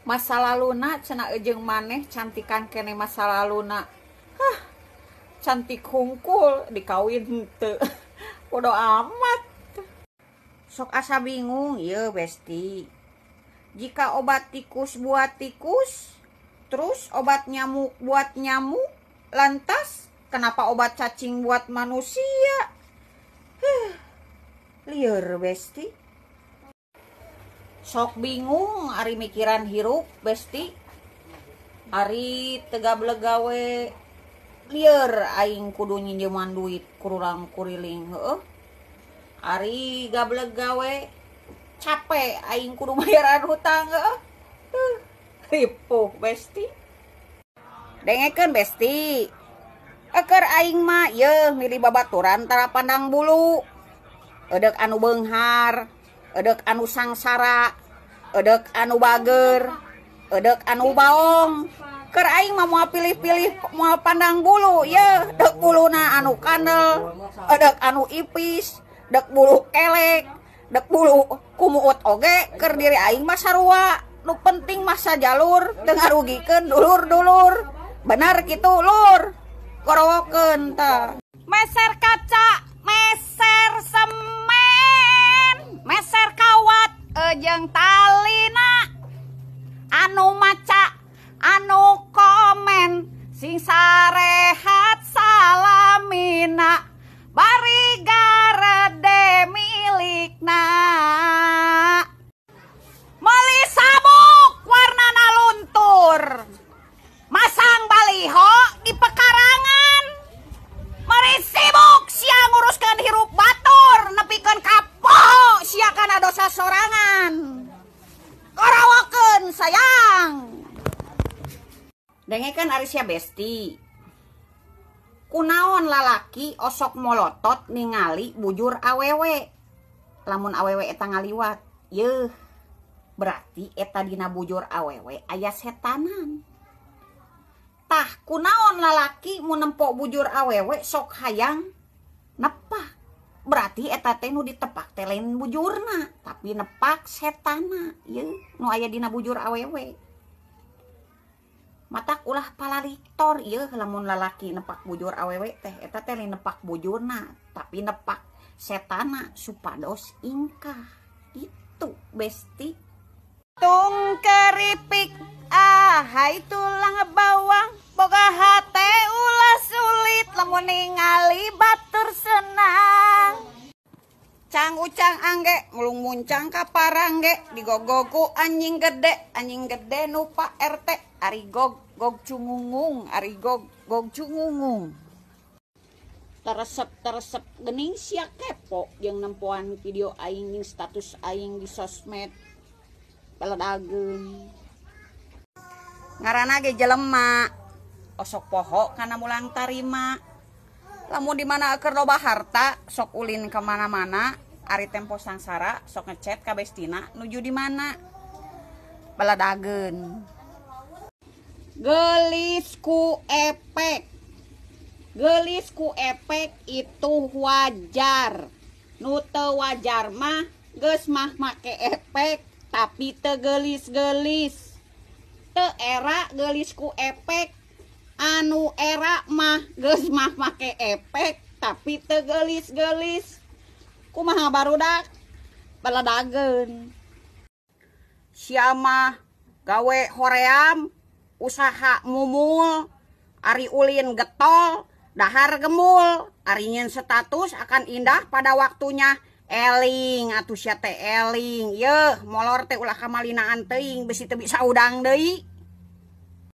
Masa laluna cenah jeung maneh cantikan kene masa laluna. Hah, cantik hungkul dikawin henteu. Bodo amat. Sok asa bingung ieu besti. Jika obat tikus buat tikus, terus obat nyamuk buat nyamuk, lantas kenapa obat cacing buat manusia? Huh, lieur besti. Sok bingung ari mikiran hirup besti. Ari teu gableg gawe lieur aing kudu nyinjeman duit kurang kuriling heueuh. Ari gableg gawe capek aing kudu bayaran hutang heueuh. Ripuh besti. Dengekeun besti. Eker aing mah yeuh milih babaturan tara pandang bulu. Edek anu beunghar, edek anu sangsara, edek anu bager, edek anu baong. Keur aing mah moal pilih-pilih, moal pandang bulu yeuh, dek buluna anu kandel, edek anu ipis, dek bulu kelek, dek bulu kumuut oge, keur diri aing mah sarua. Nu penting mah sajalur teu ngarugikeun dulur-dulur. Bener kitu lur. Gorowokeun tah. Meser kaca, meser semen, meser kawat jeung talina. Anu maca, anu komen, sing sarehat salamina, bari garede milikna. Meuli sabuk warnana luntur, masang baliho di pekarangan. Meri sibuk sia nguruskeun hirup batur, nepikeun kapoho sia kana dosa sorangan. Gorowokeun sayang. Dengekeun ari sia besti. Kunaon lalaki osok molotot ningali bujur awewe. Lamun awewe eta ngaliwat, yeuh, berarti eta dina bujur awewe aya setanan. Tah kunaon lalaki mun nempo bujur awewe sok hayang nepak. Berarti eta teh nu ditepak teh lain bujurna, tapi nepak setana, yeuh, nu aya dina bujur awewe. Matak ulah palaliktor yeuh lamun lalaki nepak bujur awewe teh eta teh lain nepak bujurna, tapi nepak setana supados ingkah. Itu besti. Tung keripik ahai tulang bawang boga hate ulah sulit lamun ningali batur senang. Cang ucang angge mulung muncang ka parangge digogoku anjing gede nu Pak RT ari gog gog cungungung ari gog gog cungungung. Teresep-teresep gening sia kepo jeung nempoan video aing jeung status aing di sosmed. Beledageun. Ngaranna ge jelema osok poho kana mulang tarima. Lamun di mana keur loba harta sok ulin ka mana-mana, ari tempo sangsara sok ngechat ka bestina nuju di mana. Beledageun. Geulis ku efek. Geulis ku efek itu wajar. Nu teu wajar mah geus mah make efek tapi teu geulis-geulis. Teu era geulis ku efek. Anu era mah geus mah make efek tapi teu geulis-geulis. Kumaha barudak? Beledageun. Sia mah gawe hoream, usaha mumul, ari ulin getol, dahar gemul, ari nyeun status akan indah pada waktunya. Eling atuh sia teh eling. Yeuh, molor teh ulah kamalinaan teuing besi teu bisa udang deui.